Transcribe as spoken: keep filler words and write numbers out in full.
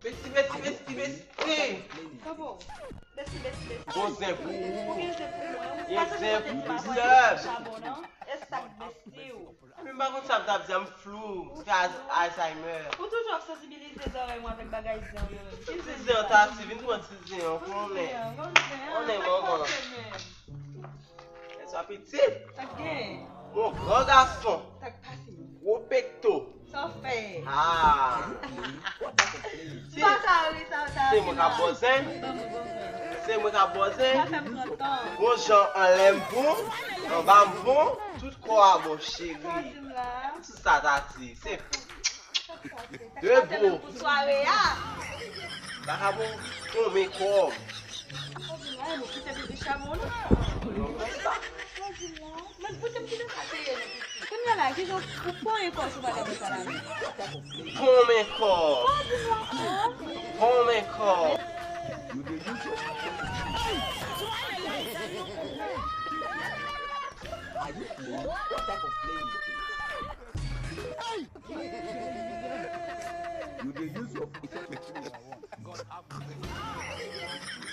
Besti, besti, besti, besti. Kapo. Besti, besti, besti. Gwo zen pou ou. Ou gen zen pou mwen. Ou Gen pa santi zen kote pou m pa diab. Chabon, non? E sa k besti w. Mwen pa konn sa m t ap di, m flou. Se Alzheimer. Ou toujou ap sansibilize zòrèy mwen avèk bagay zen yo. Ki ti zen an, Tati? Vin pran ti zen an, konnen. Konnen, manman. Sa pitit. Sa k gen? Yon gran gason. Sa k pase? Gwo pekto. Sa w fè? Ah. Sa w ta ri, sa w ta Se mwen k ap bòzen. Ban mwen, ban mwen. Se mwen k ap bòzen. Sa fè m pran tan. Yon jan anlè m bon, anba m bon, tout kò a bon, cheri. Sa w di m la? Tout sa, Tati. Se Debo. Pou sware a. Vakabon, konmen kòb. Ay, mwen kite bebe chabon non. Mwen pote m kite sa peye nou. Kounye a la, kijan ou pran yon kò sou bagay sa la? Konmen kòb. Konmen kòb. Are you playing? What type of playing is this? You dey use your effect to play.